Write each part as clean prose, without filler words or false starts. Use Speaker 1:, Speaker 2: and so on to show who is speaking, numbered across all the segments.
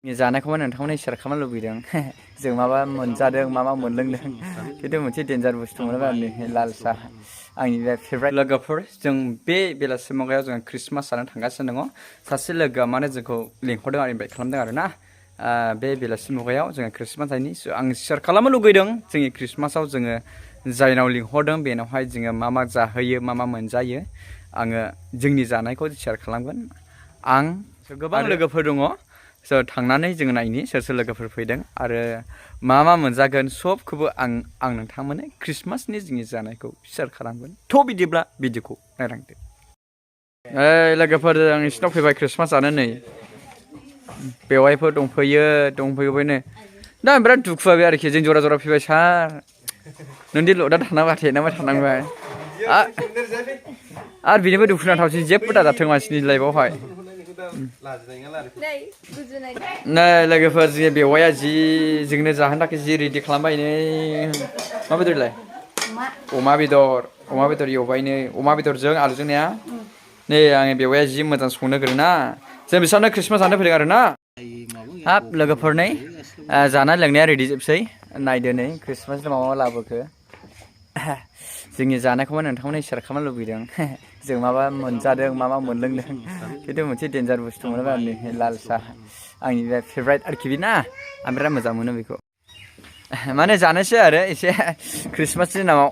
Speaker 1: जानायखौबो नोंथांमोननो शेयार खालामनो लुबैदों जों माबा मोनजादों माबा मोनलोंदों खिन्थु मोनसे डेन्जार बुस्थु मोनोबा लाल साहा आंनि बे फेभरेट लोगोफोर जों बे बेलासि मुगायाव जों क्रिसमास जानो थांगासिनो दङ सासे लोगोआ माने जोंखौ लिंहरदों आरो इनभाइट खालामदों आरो ना बे बेलासि मुगायाव जोङो क्रिसमास जायनि आं शेयार खालामनो लुगैदों जोंनि क्रिसमासाव जोङो जायनाव लिंहरदों बेनावहाय जोङो मा जाहोयो मा मोनजायो आङो जोंनि जानायखौ शेयार खालामगोन आं गोबां लोगोफोर दङ सोर थांनानै जोङो नायनि सोर सोर लोगोफोर फैदों आरो मा मोनजागोन सबखौबो आं नोंथांमोननो क्रिसमासनि जोंनि जानायखौ शेयार खालामगोन थ' बिदिब्ला भिडिअखौ नायलांदो लोगोफोर आं नोंसिनाव फैबाय क्रिसमास जानो नै बेवाइफोर दंफैयोबायनो दा आं बिराद दुखु जाबाय आरोखि जों जरा जरा फैबाय सार नोंदि लदा थानांबाय थेनांबाय थानांबाय आरो बेनिबो दुखु नांथावसै जेबो दाजाथों मानसिनि लाइफआवहाय नै लोगोफोर जोंनि बेवाइया जि जोंनो जाहोनो थाखाय जि रेडि खालामबाय नै मा बेदरलाय अमा बेदर एवबायनो अमा बेदरजों आलुजों ने नै आंनि बेवाइया जि मोजां संनो गोरों ना जों बिसोरनो क्रिसमास जानो फैदों आरो ना हाब लोगोफोर नै जानाय लोंनाया रेडि जोबसै नायदो नै क्रिसमासनि मा लाबोखो जोंनि जानायखौबो नोंथांमोननो शेयार खालामनो लुबैदों जों माबा मोनजादों मा मोनलोंदों खिन्थु मोनसे डेन्जार बुस्थु मोनोबा लाल साहा आंनि बे फेभरेट आरोखि बेना आं बिराद मोजां मोनो बेखौ माने जानोसै आरो एसे क्रिसमासनि नामाव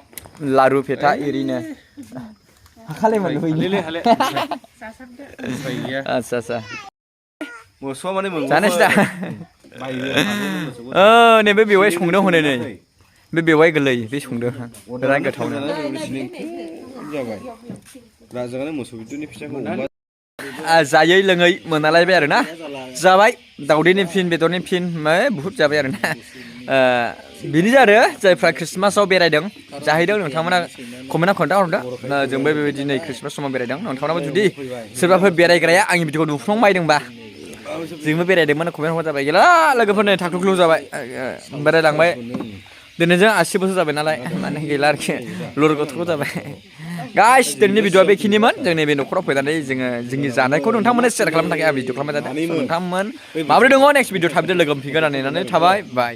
Speaker 1: लारु पेथा एरिनो आच्छा जानोसै दा नैबे बेवाइ संदों हनै नै बे बेवाइ गोरलै बे संदों बिराद गोथावनो जायै लोङै मोनालायबाय आरो ना जाबाय दावदैनि फिन बेदरनि फिन बुहुत जाबाय आरो ना बिनि आरो जायफ्रा क्रिसमासाव बेरायदों जाहैदों नोंथांमोना कमेन्टआव खोन्थाहरदो जोंबो बेबायदि नै क्रिसमास समाव बेरायदों नोंथांमोनाबो जुदि सोरबाफोर बेरायग्राया आंनि भिडिअखौ नुफ्लांबायदोंबा जोंबो बेरायदोंमोन कमेन्ट हर जाबाय गैला लोगोफोरनो थाख्लु जाबाय बेरायलांबाय दिनैजों 80 बोसोर जाबाय नालाय माने गैला आरोखि लर गथ'खौ जाबाय गाइस दिनैनि भिडिअआ बेखिनिमोन जोंनि बे न'खराव फैनानै जोङो जोंनि जानायखौ नोंथांमोननो शेयार खालामनो थाखाय आं भिडिअ खालामबाय थादों नोंथांमोन माबोरै दङ नेक्स्ट भिडिअ थाबैनो लोगो मोनफिनगोन होननानै थाबाय बाय